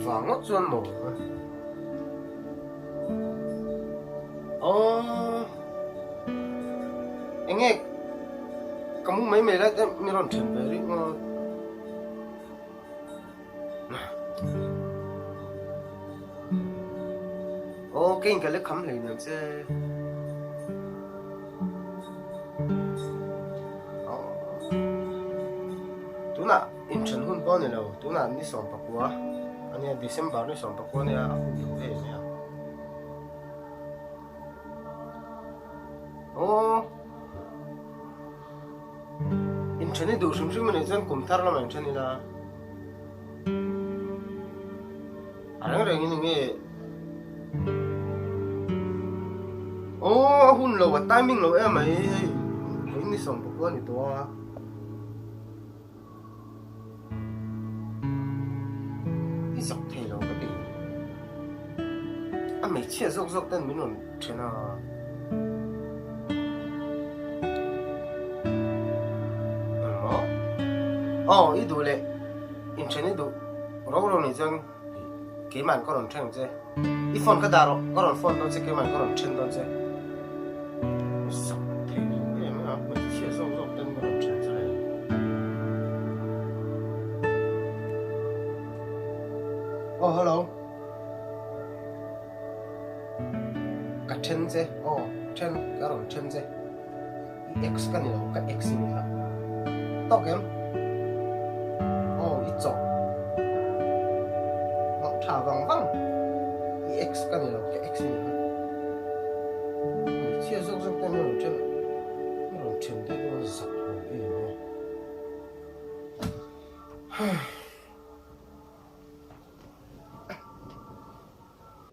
Vang ngawt chuan maw? Aww. Enge ka mu mai mai lai te mi rawn then ve rih ngawt. Aw kei in ka la kham hleinem che. Tunah inthen hun pawh a ni lo, tunah ni 19 a nia, December ni 19 a nia a hun lo em mai a. Aw inthen i duh hrim hrim a nih chuan kum thar lamah inthen ila a reng reng in enge Aw a hun lo a timing lo em mai hei vawiin ni 19 a ni tawh a. I zak thei lo ka ti. A hmeichhia zawk zawk ten min rawn then a. Engmaw? Aw i duh leh inthen i duh ro ro nih chuan Keimahin ka rawn then che. I phone ka dah rawh, ka rawn phone dawn che, keimahin ka rawn then dawn che. Sak thei lo em a, hmeichhia zawk zawk ten ka rawn then che hei. Aw hello. Ka then che, aw then ka rawn then che. I ex ka ni lo, ka ex i ni kha. Tawk em? Aw, i chawh. Ngawh tha vang vang. I ex ka ni lo, ka ex i ni kha. Hmeichhia zawk zawk ten a rawn then, a rawn then te chu a zak lo em a.